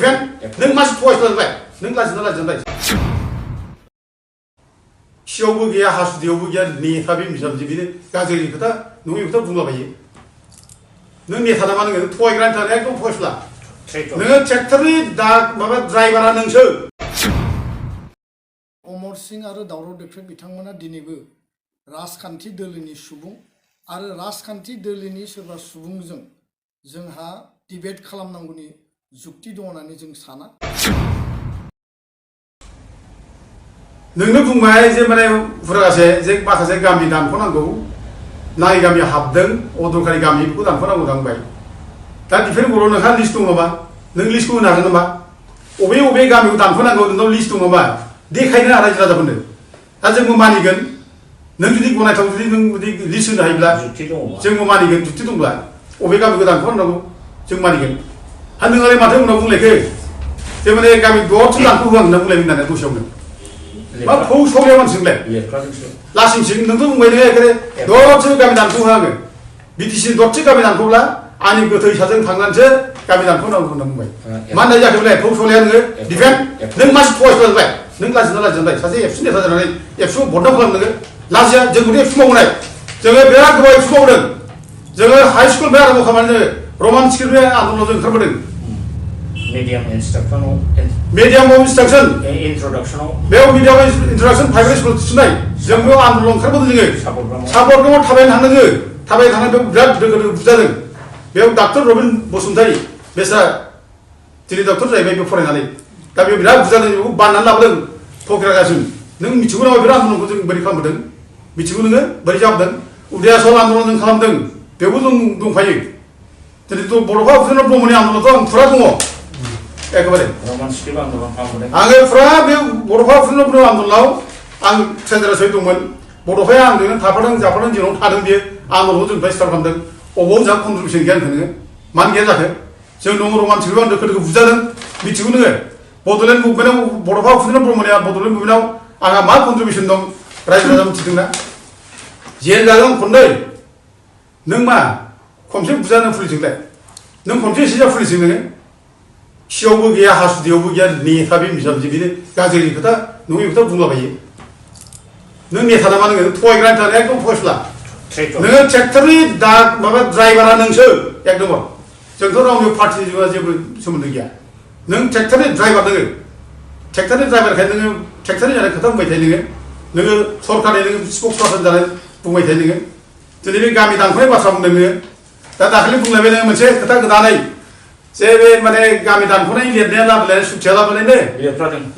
defend नों मानसि थगायस्लायबाय नों लाजिनाय सियावबो गैया हासुदैयावबो गैया नेता बे बिजाबजों बिनो गाज्रि खोथा नङि खोथा बुंलाबायो नों नेता नामा नोङो थगायग्रानि थाखाय एकदम फयस्ला नोङो ट्रेक्टरनि दा माबा ड्राइभारा नोंसो अमर सिंह आरो दावराव देख्रेब बिथांमोना दिनैबो राजखान्थि दोलोनि सुबुं आरो राजखान्थि दोलोनि सोरबा सुबुंजों जोंहा डिबेट खालामनांगौनि जुक्ति दं होननानै जों साना नोंनो बुंबाय जे माने फुरागासे जे माखासे गामि दानख'नांगौ नाङि गामि हाबदों अदरखारि गामिखौ दानख'नांगौ दांबाय दा डिफेन्ड बर' नोंहा लिस्ट दं नामा नों लिस्टखौ होनो हागोन नामा अबे गामिखौ दानख'नांगौ नोंनाव लिस्ट दं नामा देखायनो रायजो राजाफोरनो दा जोंबो मानिगोन नों जुदि गनायथाव जुदि नों जुदि लिस्ट होनो हायोब्ला जोंबो मानिगोन जुक्ति दंब्ला अबे गामिखौ दानख'नांगौ जों मानिगोन हा नोंलाय माथो उनाव बुंलायखो जे माने गामि दरसे दानख' होआं होनना बुंलाय होननानै दसेयावनो मा फौ सौलाया मानसिजोंलाय लासिंसिं नोंथ' बुंबाय नोङो एखेबारे दरसे गामि दानख' होआङो बिटिसि दरसे गामि दानख'ब्ला आंनि गोथै साजों थांनानैसो गामि दानख'नांगौ होनना बुंबाय मा होननाय जाखो बेलाय फौ सौलाया नोङो डिफेन्ड नों मानसि थगायस्लायबाय नों लाजिनाय सासे एबसु नेता जानानै एबसु बदनाम खालामनो नोङो लाजिया जोंखौथ' एबसु मावनाय जोङो बिराद गोबाव एबसु मावदों जोङो हाइ स्कुल बे आरम्भ खालामनानै जोङो रमान स्क्रिप्टनि आन्दलनाव जों ओंखारबोदों medium instruction introduction बेयाव medium introduction प्राइभेट स्कुल थिसननाय जों बेयाव आन्दलन ओंखारबोदों जोङो सापरगामाव थाबायनो थांदों जोङो थाबायनो थांनानै बेयाव बिराद दोगो बुजादों बेयाव डाक्टर रबिन बसुमतारी बेसा दिनै डक्टर जाहैबाय बेयाव फरायनानै दा बेयाव बिराद बुजादों बेखौ बाननानै लाबोदों फकिरागासिम नों मिथिगौ नामा बिराद आन्दलनखौ जों बोरै खालामबोदों मिथिगौ नोङो बोरै जाबोदों उदयाचल आन्दलन जों खालामदों बेयावबो जों दंफायो दिनैथ' बड'फा उपेन्द्र ब्रह्मनि आन्दलनाथ' आं फुरा दङ एकेबारे आङो फुरा बे बड'फा उपेन्द्र ब्रह्म आन्दलनाव आं ट्रेजारार सहित दंमोन बड'फाया आंजों थाफादों जाफादों जोंनाव थादों बियो आन्दलनखौ जोंनिफ्राय स्टार्ट खालामदों अबाव जोंहा कन्ट्रिबिउसन गैया होनखो मानो गैया जाखो जों दङ रमान स्क्रिप्टआव आं दोखो दोखो बुजादों मिथिगौ नोङो बड'लेण्ड मुभमेन्टआव बड'फा उपेन्द्र ब्रह्मनि बड'लेण्ड मुभमेन्टआव आंहा मा कन्ट्रिबिउसन दं रायजो राजा मिथिदोंना जेल जादों खननै नों मा खनसे बुजानो पुलिसजोंलाय नों खनसे एसे जा पुलिसजों नोङो सियावबो गैया हासुदैयावबो गैया नेता बे बिजाबजों बिनो गाज्रि खोथा नङि खोथा बुंलाबायो नों नेता नामा नोङो थगायग्रानि थाखाय एकदम फयस्ला नोङो ट्रेक्टरनि दा माबा ड्राइभारा नोंसो एकदम जोंथ' रावनिबो पार्टिजों जेबो सोमोन्दो गैया नों ट्रेक्टरनि ड्राइभार नोङो ट्रेक्टरनि ड्राइभारखाय नोङो ट्रेक्टरनि जानाय खोथा बुंबाय थायो नोङो सरकारनि नोङो स्पक्स पार्सन जानाय बुंबाय थायो नोङो दिनै बे गामि दानख'नाय बाथ्रा बुंदों नोङो दा दाखालि बुंलायबाय नोङो मोनसे खोथा गोदानै जे बे माने गामि दानख'नाय लिरनाया लाबोलायनाय सुथिया लाबोलायनो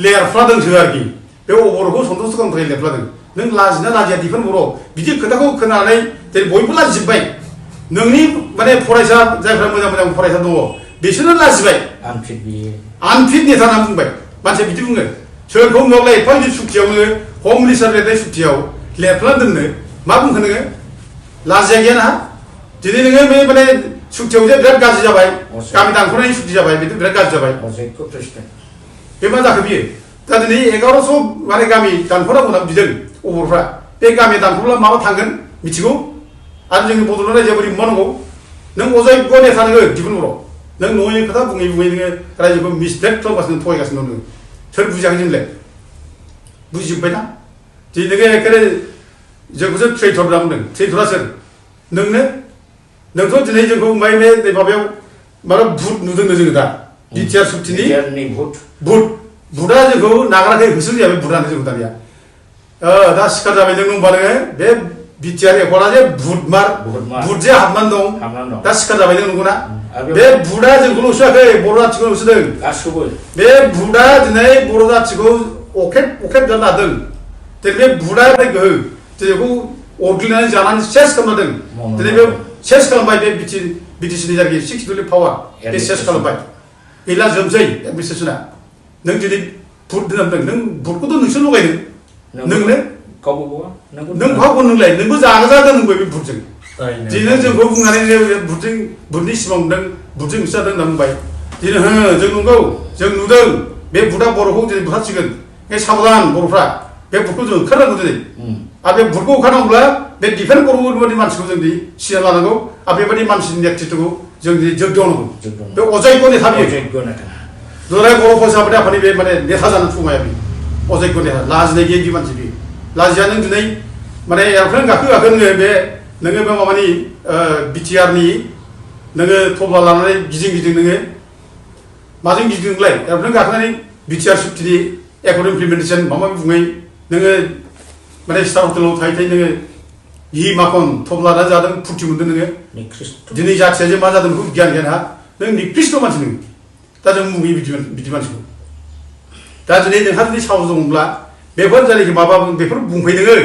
लेरफ्लादोंसो आरोखि बे अबर'खौ सन्थुस्ट खालामनो थाखाय लेरफ्लादों नों लाजिना लाजिया डिफेन्ड बर' बिदि खोथाखौ खोनानै दिनै बयबो लाजिजोब्बाय नोंनि माने फरायसा जायफ्रा मोजां मोजां फरायसा दङ बिसोरनो लाजिबाय आनफिट नेता होनना बुंबाय मानसिया बिदि बुङो सोरखौ नुवाब्ला एफा गिदिर सुक्तियाव नोङो हम मिनिस्टार लिरनाय सुक्तियाव लेरफ्लाना दोननो मा बुंखो नोङो लाजिया गैया ना दिनै नोङो बे माने सुक्तियाव जे बिराद गाज्रि जाबाय गामि दानख'नायनि सुक्ति जाबाय बेथ' बिराद गाज्रि जाबाय बे मा जाखो बियो दा दिनै 1100 माने गामि दानख'नांगौ होनना बिदों अबरफ्रा बे गामि दानख'ब्ला माबा थांगोन मिथिगौ आरो जोंनि बड'लेण्ड रायजोआ बोरै मावनांगौ नों अजयज्ञ नेता नोङो दिहुन बर' नों नङै खोथा बुङै नोङो रायजोखौ मिसलेट खालामगासिनो थगायगासिनो दं नोङो सोर बुजियाखै जोंलाय बुजिजोब्बायना दिनै नोङो एखेबारे जोंखौसो ट्रेइटर होनना बुंदों ट्रेइटरा सोर नोंथ' दिनै जोंखौ बुंबाय बे माबायाव माबा भुट नुदोंनो जोङो दा बिटिआर सुक्तिनि भुटआ जोंखौ नागाराखै होसोन जाबाय भुटानो जोंखौ दानिया दा सिखार जाबाय नों होनबा नोङो बे बिटिआर एकर्डआ जे भुट जे हाबनानै दं दा सिखार जाबाय नों नंगौना बे भुटआ जोंखौल' होसोआखै बर' जाथिखौ होसोदों बे भुटआ दिनै बर' जाथिखौ अखेब जानो हादों दिनै बे भुटआ गोहो दिनै बेखौ अरग्लिनानै जानानै सेस खालामदों दिनै बे सेस खालामबाय बे बिटिसिनि जायगायाव 6 बिलियन पावार बे सेस खालामबाय गैला जोबसै एडमिनिस्ट्रेसना नों दिनै भुट होनना बुंदों नों भुटखौथ' नोंसो लगायदों नोंनो नों भावखौ नोंलाय नोंबो जागोजादों नोंबो बे भुटजों दिनै जोंखौ बुंनानै भुटनि सिमां नुदों भुटजों होसोजादों होनना बुंबाय दिनै जों नंगौ जों नुदों बे भुटआ बर'खौ दिनै बुथारसिगोन बे साबधान बर'फ्रा बे भुटखौ जों ओंखारनांगौ दिनै आरो बे भुटखौ ओंखारनांगौब्ला बे डिफेन्ड बर'फोरबायदि मानसिखौ जों दिनै सिगां लानांगौ आरो बेबायदि मानसिनि नेतृत्वखौ जों दिनै जोग्दावनांगौ बे अजयज्ञ नेता बियो दुलाराय बर' फरायसा आफादनि बे माने नेता जानो समाया बे अजय्य नेता लाजिनाय गैयै मानसि बे लाजिया नों दिनै माने एर'प्लेन गाखो नोङो बे माबानि बिटिआरनि नोङो थब्ला लानानै गिदिं नोङो माजों गिदिं नोंलाय एर'प्लेन गाखोनानै बिटिआर सुक्तिनि एकर्ड इमप्लिमेन्टेसन माबा माबि बुङै नोङो माने स्टार हटेलाव थायै नोङो घि माखन थब्लाना जादों फुर्ति मोनदों नोङो दिनै जाथिया जे मा जादों बेखौ गियान हा नों निकृष्ट मानसि नोङो दा जों मुगैयो बिदि मानसिखौ दा दिनै नोंहा जुदि साहस दंब्ला बेफोर जायनाखि माबा बेफोर बुंफै नोङो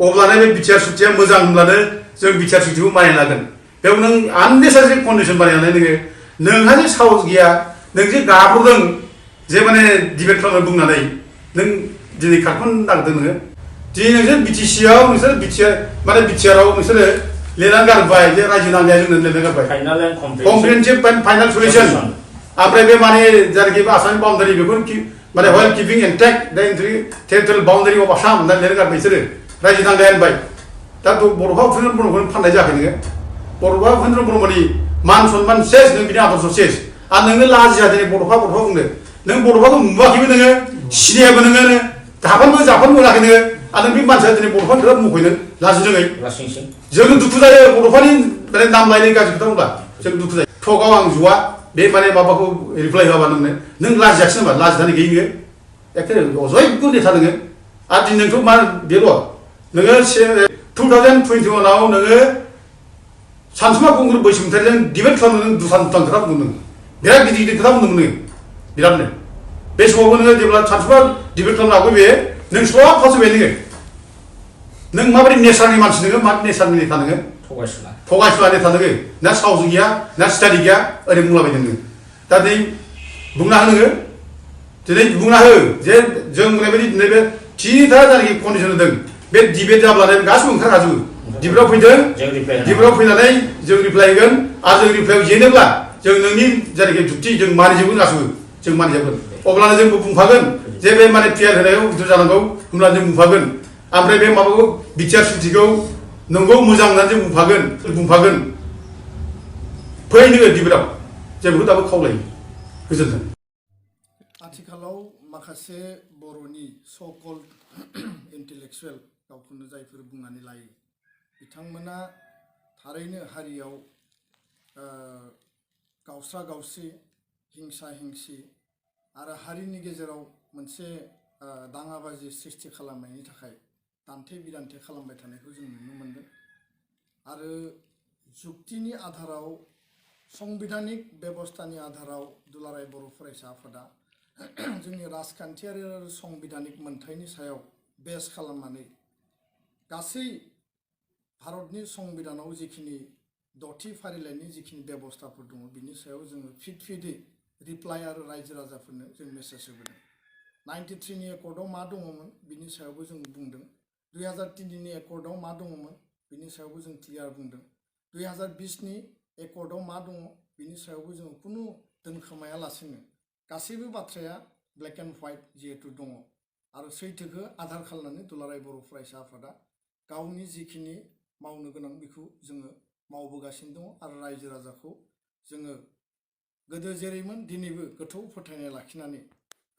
अब्लानो बे बिटिआर सुक्तिया मोजां होनब्लानो जों बिटिआर सुक्तिखौ मानिना लागोन बेयाव नों आननेसासारि कन्डिसन बानायनानै नोंहा जे साहस गैया नों जे गाब्र'दों जे माने डिबेट खालामनो बुंनानै नों दिनै खारख'नो नागिरदों नोङो दिनै नोंसोर बिटिसिआव नोंसोर बिटिआराव नोंसोरो लिरनानै गारबाय जे रायजो नांनाया जोंनो लिरनानै गारबाय कमप्रिहेनसिभ एन्ड फाइनाल सलिउसन ओमफ्राय बे माने जायनाखि आसामनि बाउन्डारि बेफोर माने व्हाइल किपिं इन्टेक्ट द टेरिटरियेल बाउन्डारि अफ आसाम होननानै लिरनानै गारबाय बिसोरो रायजो नांनाया होनबाय दा बड'फा उपेन्द्र ब्रह्मखौनो फाननाय जायाखै नोङो बड'फा उपेन्द्र ब्रह्मनि मान सन्मान सेस नों बिनि आदर्श सेस आरो नोंनो लाजिया दिनै बड'फा बुंनो नों बड'फाखौ नुवाखैबो नोङो सिनायाबो नोङो जाफानबो मोनाखै नोङो आरो बे मानसिया दिनै बड'फानि बिराद मुंख'नो लाजि रोङै जों दुखु जायो बड'फानि माने नाम लायनाय गाज्रि खोथा बुंब्ला जों दुखु जायो थकआव आं जुवा बे माने माबाखौ रिप्लाइ होआबा नों लाजियाखिसै नामा लाजिनानै गैयै नोङो एखे अजय्य नेता नोङो आरो दिनै नोंथ' मा बेल' नोङो 2021आव नोङो सानसुमा खुंगुर बैसोमुतियारिजों डिबेट खालामनो नों दुथान खोथा बुंदों नों बिराद गिदिर खोथा बुंदोंमोन नोङो बिरादनो बे समावबो नोङो जेब्ला सानसुमा डिबेट खालामनो हागौ बे नों सब फासुबाय नों माबायदि नेचारनि मानसि नोङो मा नेचारनि नेता नोङो थगायसुला नेता नोङो ना साहस गैया ना स्टाडि गैया ओरै बुंलाबायदों नोङो दा दिनै बुंना हो नोङो दिनै बुंना हो जे जों बुंनाय बायदि दिनै बे थिथा जायनाखि कन्डिसन होदों बे डिबेट जाब्लानो गासिबो ओंखारखाजोबो डिबेटआव फैदों डिबेटआव फैनानै जों रिप्लाइ होगोन आरो जों रिप्लाइआव जेनोब्ला जों नोंनि जायनाखि जुक्ति जों मानिजोबगोन गासिबो जों मानिजोबगोन अब्लानो जोंबो बुंफागोन जे बे माने पिआर होनायाव गिदिर जानांगौ होनब्ला जों बुंफागोन ओमफ्राय बे माबाखौ बिटिआर सुक्तिखौ नंगौ मोजां होननानै जों बुंफागोन फै नोङो डिबेटआव जों बेखौ दाबो खावलायो गोजोन्थों आथिखालाव माखासे बर'नि स' कल्ड इन्टेलेक्सुवेल गावखौनो जायफोर बुंनानै लायो बिथांमोना थारैनो हारियाव गावस्रा गावस्रि हिंसा हिंसि आरो हारिनि गेजेराव मोनसे दाङाबाजि सृष्टि खालामनायनि थाखाय दान्थे बिदान्थे खालामबाय थानायखौ जों नुनो मोनदों आरो जुक्तिनि आधाराव संबिधानिक बेबस्थानि आधाराव दुलाराय बर' फरायसा आफादा जोंनि राजखान्थियारि आरो संबिधानिक मोनथायनि सायाव बेस खालामनानै गासै भारतनि संबिधानाव जिखिनि द'थि फारिलाइनि जिखिनि बेबस्थाफोर दङ बिनि सायाव जोङो फिडै रिप्लाइ आरो रायजो राजाफोरनो जों मेसेज होबोदों 93नि एकर्डआव मा दङमोन बिनि सायावबो जों बुंदों 2003नि एकर्डआव मा दङमोन बिनि सायावबो जों क्लियार बुंदों 2020नि एकर्डआव मा दङ बिनि सायावबो जों खुनु दोनखोमायालासेनो गासैबो बाथ्राया ब्लेक एन्ड व्हाइट जिहेतु दङ आरो सैथोखौ आधार खालामनानै दुलाराय बर' फरायसा आफादा गावनि जिखिनि मावनो गोनां बेखौ जोङो मावबोगासिनो दङ आरो रायजो राजाखौ जोङो गोदो जेरैमोन दिनैबो गोथौ फोथायनाय लाखिनानै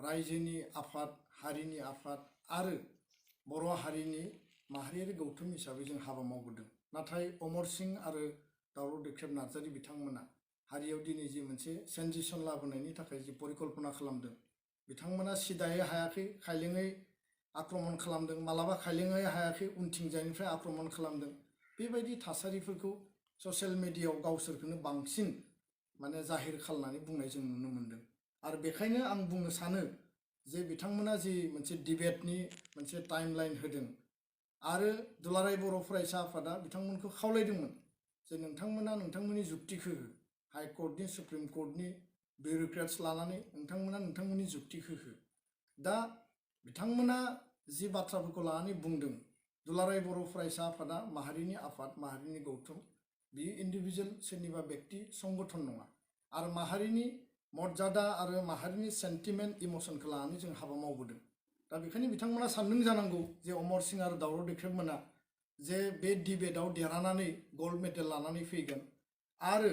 रायजोनि आफाद हारिनि आफाद आरो बर' हारिनि माहारियारि गौथुम हिसाबै जों हाबा मावबोदों नाथाय अमर सिं आरो दावराव दैख्रेब नार्जारि बिथांमोना हारियाव दिनै जि मोनसे सेन्सेसन लाबोनायनि थाखाय जि परिकल्पना खालामदों बिथांमोना सिदायै हायाखै खायलेङै आक्रमण खालामदों मालाबा खायलेङै हायाखै उनथिंजायनिफ्राय आक्रमण खालामदों बेबायदि थासारिफोरखौ ससियेल मिडियायाव गावसोरखौनो बांसिन माने जाहिर खालामनानै बुंनाय जों नुनो मोनदों आरो बेखायनो आं बुंनो सानो जे बिथांमोना जि मोनसे डिबेटनि मोनसे टाइमलाइन होदों आरो दुलाराय बर' फरायसा आफादा बिथांमोनखौ खावलायदोंमोन जे नोंथांमोना नोंथांमोननि जुक्तिखौ हाइकर्टनि सुप्रिम कर्टनि बिउरोक्रेट्स लानानै नोंथांमोना नोंथांमोननि जुक्तिखौ हो दा बिथांमोना जि बाथ्राफोरखौ लानानै बुंदों दुलाराय बर' फरायसा आफादा माहारिनि आफाद माहारिनि गौथुम बियो इन्डिभिजुवेल सोरनिबा व्यक्ति संगठन नङा आरो माहारिनि मर्यादा आरो माहारिनि सेन्टिमेन्ट इमसनखौ लानानै जों हाबा मावबोदों दा बेखायनो बिथांमोना सानदों जानांगौ जे अमर सिं आरो दावराव दैख्रेब मोना जे बे डिबेटआव देरहानानै गल्ड मेडेल लानानै फैगोन आरो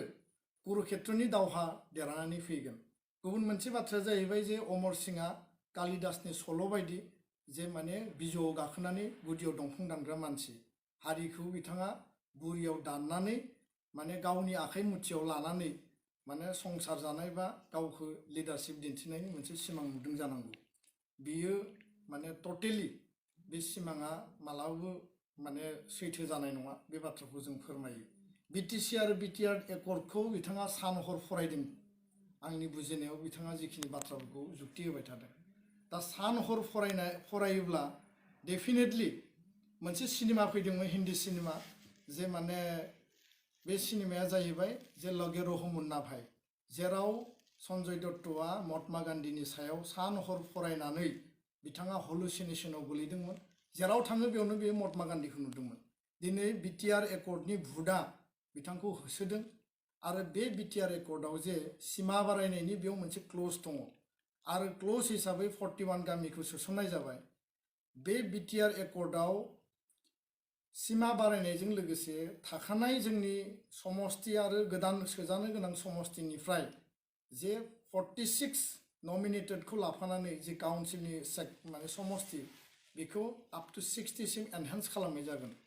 कुरुक्षेत्रनि दावहा देरहानानै फैगोन गुबुन मोनसे बाथ्राया जाहैबाय जे अमर सिंहआ कालिदासनि सल' बायदि जे माने बिजौआव गाखोनानै गुदियाव दंफां दानग्रा मानसि हारिखौ बिथाङा बुरियाव दाननानै माने गावनि आखाइ मुथियाव लानानै माने संसार जानाय बा गावखौ लिडारशिप दिन्थिनायनि मोनसे सिमां नुदों जानांगौ बियो माने टटेलि बे सिमाङा मालाबाबो माने सैथो जानाय नङा बे बाथ्राखौ जों फोरमायो बिटिसि आरो बिटिआर एकर्डखौ बिथाङा सान हर फरायदों आंनि बुजिनायाव बिथाङा जिखिनि बाथ्राफोरखौ जुक्ति होबाय थादों दा सान हर फरायोब्ला डेफिनेटलि मोनसे सिनेमा फैदोंमोन हिन्दी सिनेमा जे माने बे सिनेमाया जाहैबाय जे लगे रहो मुन्ना भाई जेराव सन्जय दत्तआ महात्मा गान्धीनि सायाव सान हर फरायनानै बिथाङा हलुसिनेसनाव गोलैदोंमोन जेराव थाङो बेयावनो बे महात्मा गान्धीखौ नुदोंमोन दिनै बिटिआर एकर्डनि भुटआ बिथांखौ होसोदों आरो बे बिटिआर एकर्डआव जे सिमा बारायनायनि बेयाव मोनसे क्लज दङ आरो क्लज हिसाबै 41 गामिखौ सोसननाय जाबाय बे बिटिआर एकर्डआव सिमा बारायनायजों लोगोसे थाखानाय जोंनि समस्ति आरो गोदान सोजानो गोनां समस्तिनिफ्राय जे 46 नमिनेटेडखौ लाफानानै जे काउन्सिलनि माने समस्ति बेखौ अप टु 60 सिम एनहान्स खालामनाय जागोन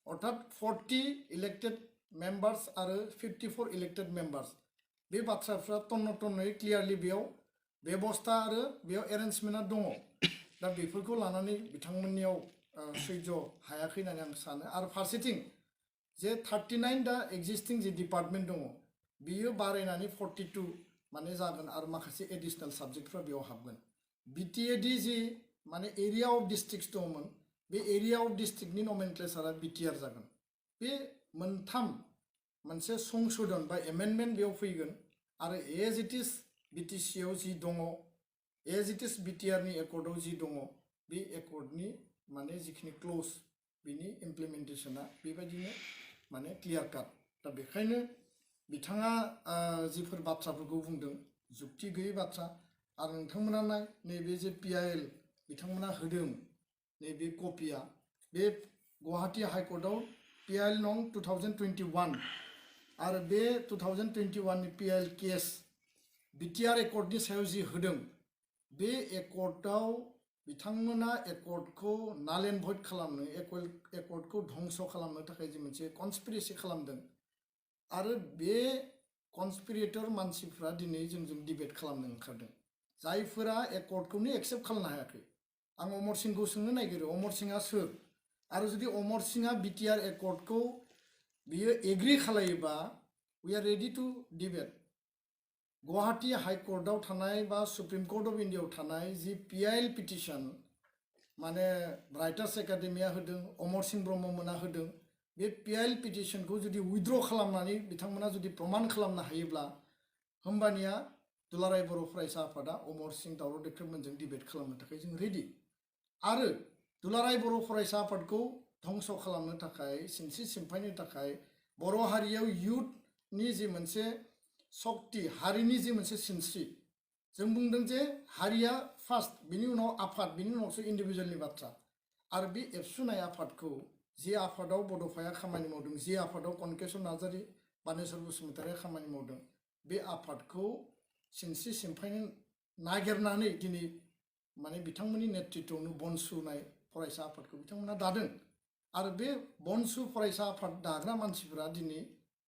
अर्थात 40 इलेक्टेड मेम्बार्स आरो 54 इलेक्टेड मेम्बार्स बे बाथ्राफ्रा तन्न'यै क्लियारलि बेयाव बेबस्था आरो बेयाव एरेन्जमेन्टआ दङ दा बेफोरखौ लानानै बिथांमोननियाव सैज' हायाखै होननानै आं सानो आरो फारसेथिं जे 39 दा एक्जिस्टिं जे डिपार्टमेन्ट दङ बियो बारायनानै 42 माने जागोन आरो माखासे एडिशनेल साबजेक्टफ्रा बेयाव हाबगोन बिटिएडि जि माने एरिया अफ डिस्ट्रिक्ट्स दङमोन बे एरिया अफ डिस्ट्रिक्टनि नमेनक्लेचारा बिटिआर जागोन बे मोनथाम मोनसे संशोधन बा एमेन्डमेन्ट बेयाव फैगोन आरो एज इट इज बिटिसिआव जि दङ एज इट इज बिटिआरनि एकर्डआव जि दङ बे एकर्डनि माने जिखिनि क्लज बिनि इमप्लिमेन्टेशना बेबायदिनो माने क्लियार काट दा बेखायनो बिथाङा जिफोर बाथ्राफोरखौ बुंदों जुक्ति गैयै बाथ्रा आरो नोंथांमोना नाय नैबे जे पिआइएल बिथांमोना होदों नैबे कपिया बे गुवाहाटी हाइकर्टआव पिआइएल नं 2021 आरो बे 2021 नि पिआइएल केस बिटिआर एकर्डनि सायाव जि होदों बे एकर्डआव बिथांमोना एकर्डखौ नाल एन्ड भइड खालामनो एकर्डखौ धंस खालामनो थाखाय जे मोनसे कनस्पिरेसि खालामदों आरो बे कनस्पिरेटर मानसिफ्रा दिनै जोंजों डिबेट खालामनो ओंखारदों जायफोरा एकर्डखौनो एक्सेप्ट खालामनो हायाखै आं अमर सिंहखौ सोंनो नागिरो अमर सिंहआ सोर आरो जुदि अमर सिंहआ बिटिआर एकर्डखौ बियो एग्रि खालायोबा we are ready to debate Guwahati हाइकर्टआव थानाय बा सुप्रिम कर्ट अफ इन्डियाआव थानाय जि पिआइएल पिटिशन माने राइटार्स एकाडेमिया होदों अमर सिंह ब्रह्ममोना होदों बे पिआइएल पिटिशनखौ जुदि उइथड्र खालामनानै बिथांमोना जुदि प्रमान खालामनो हायोब्ला होमबानिया दुलाराय बर' फरायसा आफादा अमर सिंह दावराव देख्रेबमोनजों डिबेट खालामनो थाखाय जों रेडि आरो दुलाराय बर' फरायसा आफादखौ धंस खालामनो थाखाय सिनस्रि सिमफायनो थाखाय बर' हारियाव युथनि जि मोनसे शक्ति हारिनि जि मोनसे सिनस्रि जों बुंदों जे हारिया फार्स्ट बिनि उनाव आफाद बिनि उनावसो इन्डिभिजुवेलनि बाथ्रा आरो बे एबसुनाय आफादखौ जे आफादाव बड'फाया खामानि मावदों जे आफादाव कनकेशन नार्जारी बानेश्वर बसुमतारिया खामानि मावदों बे आफादखौ सिनस्रि सिमफायनो नागिरनानै दिनै माने बिथांमोननि नेतृत्वआवनो बनसुनाय फरायसा आफादखौ बिथांमोना दादों आरो बे बनसु फरायसा आफाद दाग्रा मानसिफोरा दिनै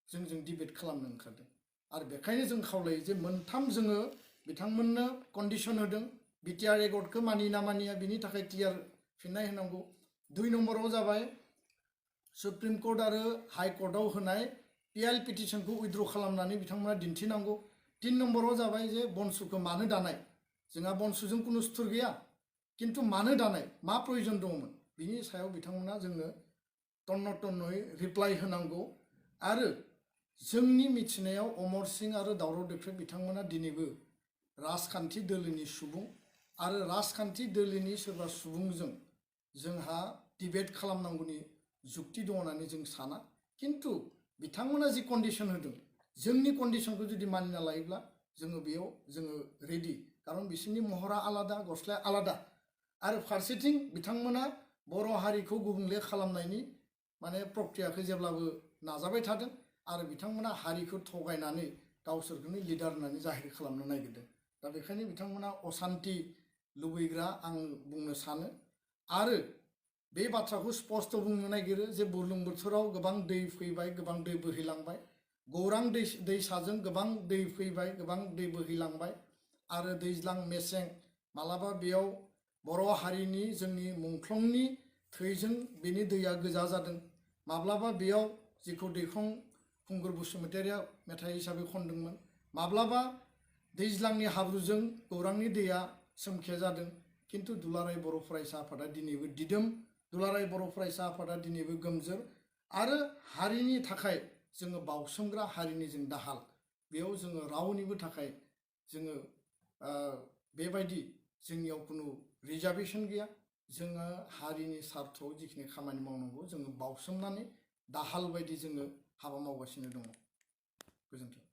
जोंजों डिबेट खालामनो ओंखारदों आरो बेखायनो जों खावलायो जे मोनथाम जोङो बिथांमोननो कन्डिशन होदों बिटिआर एकर्डखौ मानिना मानिया बिनि थाखाय क्लियार फिननाय होनांगौ 2 नम्बराव जाबाय सुप्रिम कोर्ट आरो हाइकर्टआव होनाय पिआइएल पिटिशनखौ उइथड्र खालामनानै बिथांमोना दिन्थिनांगौ 3 नम्बराव जाबाय जे बनसुखौ मानो दानाय जोंहा बनसुजों कुनु सुथुर गैया किन्तु मानो दानाय मा प्रयोजन दंमोन बिनि सायाव बिथांमोना जोंनो तन्न'यै रिप्लाइ होनांगौ आरो जोंनि मिथिनायाव अमर सिंह आरो दावराव देख्रेब बिथांमोना दिनैबो राजखान्थि दोलोनि सुबुं आरो राजखान्थि दोलोनि सोरबा सुबुंजों जोंहा डिबेट खालामनांगौनि जुक्ति दङ होननानै जों साना किन्तु बिथांमोना जि कन्डिशन होदों जोंनि कन्डिशनखौ जुदि मानिना लायोब्ला जोङो बेयाव जोङो रेडि खारन बिसोरनि महरा आलादा गस्लाया आलादा आरो फारसेथिं बिथांमोना बर' हारिखौ गुबुंले खालामनायनि माने प्रक्रियाखौ जेब्लाबो नाजाबाय थादों आरो बिथांमोना हारिखौ थगायनानै गावसोरखौनो लिडार होननानै जाहिर खालामनो नागिरदों दा बेखायनो बिथांमोना असान्ति लुबैग्रा आं बुंनो सानो आरो बे बाथ्राखौ स्पष्ट बुंनो नागिरो जे बुरलुंबुथुराव गोबां दै फैबाय गोबां दै बोहैलांबाय गौरां दैसाजों गोबां दै फैबाय गोबां दै बोहैलांबाय आरो दैज्लां मेसें मालाबा बेयाव बर' हारिनि जोंनि मुंख्लंनि थैजों बेनि दैया गोजा जादों माब्लाबा बेयाव जेखौ दैखं खुंगुर बसुमतारिया मेथाइ हिसाबै खनदोंमोन माब्लाबा दैज्लांनि हाब्रुजों गौरांनि दैया सोमखे जादों किन्तु दुलाराय बर' फरायसा आफादा दिनैबो दिदोम दुलाराय बर' फरायसा आफादा दिनैबो गोमजोर आरो हारिनि थाखाय जोङो बावसोमग्रा हारिनि जों दाहाल बेयाव जोङो रावनिबो थाखाय जोङो बेबायदि जोंनियाव कुनु रिजार्भेसन गैया जोङो हारिनि स्वार्थआव जिखिनि खामानि मावनांगौ जोङो बावसोमनानै दाहाल बायदि जोङो हाबा मावगासिनो दङ गोजोन्थों